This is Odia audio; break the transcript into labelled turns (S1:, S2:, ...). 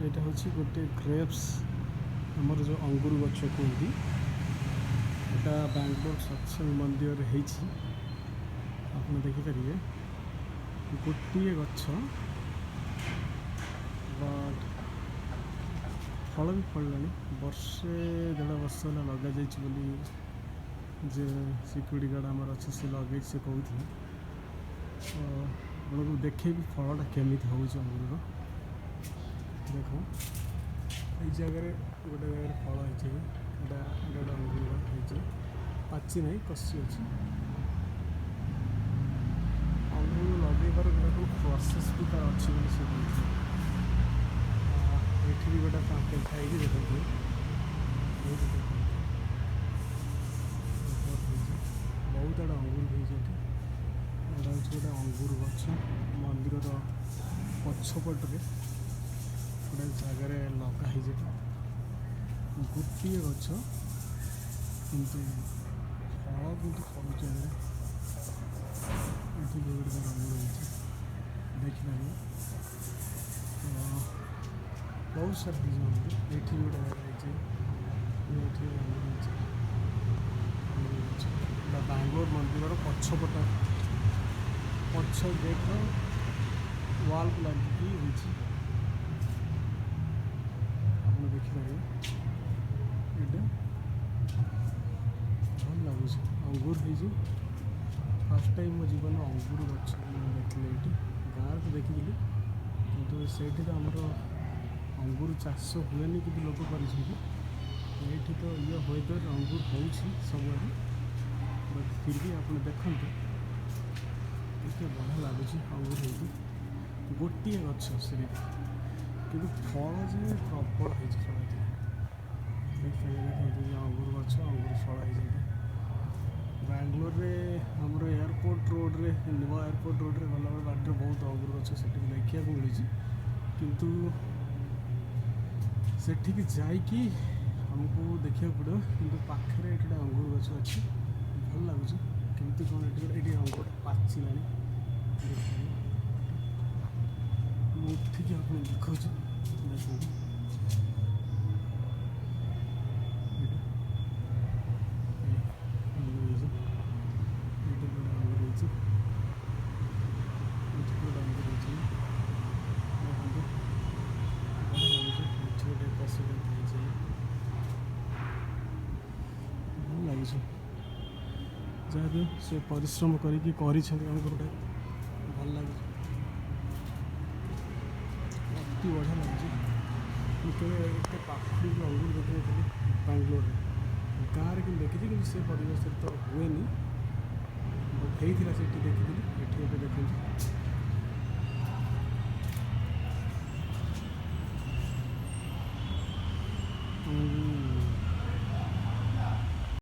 S1: ଏଇଟା ହେଉଛି ଗୋଟେ ଗ୍ରେପ୍ସ, ଆମର ଯେଉଁ ଅଙ୍ଗୁର ଗଛ କୁହନ୍ତି। ଏଇଟା ବାଙ୍ଗଲୋର ସତ୍ସଙ୍ଗ ମନ୍ଦିରରେ ହେଇଛି। ଆପଣ ଦେଖିପାରିବେ, ଗୋଟିଏ ଗଛ, ବଟ୍ ଫଳ ବି ଫଳିଲାଣି। ବର୍ଷେ 1.5 ବର୍ଷ ହେଲା ଲଗାଯାଇଛି ବୋଲି ଯେ ସିକ୍ୟୁରିଟି ଗାର୍ଡ଼ ଆମର ଅଛି, ସେ ଲଗେଇଛି, ସେ କହୁଥିଲା। ତ ଆପଣଙ୍କୁ ଦେଖେଇବି ଫଳଟା କେମିତି ହେଉଛି ଅଙ୍ଗୁରର। ଦେଖ, ଏଇ ଜାଗାରେ ଗୋଟେ ଜାଗାରେ ଫଳ ହେଇଛି। ଏଇଟା ଗୋଟେ ଅଙ୍ଗୁର ହେଇଛି, ପାଚି ନାହିଁ, କଷି ଅଛି। ଅଙ୍ଗୁର ଲଗେଇବାର ଗୋଟେ ପ୍ରୋସେସ୍ ବି ତାର ଅଛି ବୋଲି ସେ କହୁଥିଲେ। ଏଠି ବି ଗୋଟେ ପେଣ୍ଠା ହେଇକି ଦେଖନ୍ତୁ, ଏଇଠି ଦେଖନ୍ତୁ, ବହୁତ ହେଇଛି, ବହୁତ ଆଡ଼େ ଅଙ୍ଗୁର ହେଇଛି ଏଠି। ଏଇଟା ହେଉଛି ଗୋଟେ ଅଙ୍ଗୁର ଗଛ। ମନ୍ଦିରର ପଛପଟରେ ଗୋଟେ ଜାଗାରେ ଲଗା ହେଇଛି। ଏଟା ଗୋଟିଏ ଗଛ, କିନ୍ତୁ ଫଳ କିନ୍ତୁ ଫଳୁଛି ଏଥିରେ। ଏଠି ବି ଗୋଟେ ତାର ଅଙ୍ଗୁର ହେଇଛି, ଦେଖିପାରିବେ। ତ ବହୁତ ସାରା ହେଇଛି ଅଙ୍ଗୁର। ଏଇଠି ବି ଗୋଟେ ଜାଗା ହେଇଛି, ଏଇଠି ବି ଅଙ୍ଗୁର ହେଇଛି। ଅଙ୍ଗୁର ଗଛ ଏଇଟା ବାଙ୍ଗଲୋର ମନ୍ଦିରର ପଛପଟ, ପଛ ଗେଟ୍ର ୱାଲ୍କୁ ଲାଗିକି ହେଇଛି। ଆପଣ ଦେଖିପାରିବେ, ଏଇଟା ଭଲ ଲାଗୁଛି। ଅଙ୍ଗୁର ହେଇଛି। ଫାର୍ଷ୍ଟ ଟାଇମ୍ ମୋ ଜୀବନରେ ଅଙ୍ଗୁର ଗଛ ମୁଁ ଦେଖିଲି ଏଇଠି। ଗାଁରେ ତ ଦେଖିଥିଲି, କିନ୍ତୁ ସେଇଠି ତ ଆମର ଅଙ୍ଗୁର ଚାଷ ହୁଏନି, କିନ୍ତୁ ଲୋକ କରିଛନ୍ତି। ଏଇଠି ତ ଇଏ ୱେଦର ଅଙ୍ଗୁର ହେଉଛି ସବୁଆଡ଼େ। ବଟ୍ ଫିର୍ ବି ଆପଣ ଦେଖନ୍ତୁ, କେତେ ବଢ଼ିଆ ଲାଗୁଛି ଅଙ୍ଗୁର ହେଇକି। ଗୋଟିଏ ଗଛ ସିରିଫ, କିନ୍ତୁ ଫଳ ଯେ ପ୍ରବଳ ହେଇଛି। ଫଳ ଏଥିରେ ଦେଖିପାରିବେ। ଦେଖନ୍ତୁ ଯେ ଅଙ୍ଗୁର ଗଛ, ଅଙ୍ଗୁର ଫଳ ହେଇଛନ୍ତି। ବାଙ୍ଗଲୋରରେ ଆମର ଏୟାରପୋର୍ଟ ରୋଡ଼ରେ, ନୂଆ ଏୟାରପୋର୍ଟ ରୋଡ଼ରେ ଗଲାବେଳେ ବାଟରେ ବହୁତ ଅଙ୍ଗୁର ଗଛ ସେଠି ବି ଦେଖିବାକୁ ମିଳୁଛି। କିନ୍ତୁ ସେଠିକି ଯାଇକି ଆମକୁ ଦେଖିବାକୁ ପଡ଼ିବ। କିନ୍ତୁ ପାଖରେ ଏଠି ଗୋଟେ ଅଙ୍ଗୁର ଗଛ ଅଛି, ଭଲ ଲାଗୁଛି। କେମିତି କ'ଣ ଏଠି ଗୋଟେ, ଏଠି ଅଙ୍ଗୁରଟା ପାଚିଲାଣି, ଦେଖିପାରିବେ। ମୁଁ ଉଠିକି ଆପଣଙ୍କୁ ଦେଖାଉଛି, ଦେଖନ୍ତୁ। ଏଇଟା ଏଇ ଅଙ୍ଗୁର ହେଇଛି। ଏଇଠି ଗୋଟେ ଅଙ୍ଗୁର ହେଇଛି, ଏଇଠି ଗୋଟେ ଅଙ୍ଗୁର ହେଇଛି। ଦେଖନ୍ତୁ, ବଢ଼ିଆ ଲାଗୁଛି। ଏଠି ଗୋଟେ କଷି ହେଇଛି, ଭଲ ଲାଗୁଛି। ଯାହା ବି ହଉ, ସେ ପରିଶ୍ରମ କରିକି କରିଛନ୍ତି ଅଙ୍ଗୁରଟା, ଭଲ ଲାଗୁଛି, ଅତି ବଢ଼ିଆ ଲାଗୁଛି। ମୁଁ କେବେ ଏତେ ପାଖରୁ ବି ଅଙ୍ଗୁର ଦେଖିନଥିଲି ବାଙ୍ଗଲୋରରେ। ଗାଁରେ କିନ୍ତୁ ଦେଖିଛି, କିନ୍ତୁ ସେ ପରିବେଶରେ ତ ହୁଏନି। ବଟ୍ ହେଇଥିଲା, ସେଠି ଦେଖିଥିଲି। ଏଠି ଏବେ ଦେଖନ୍ତୁ।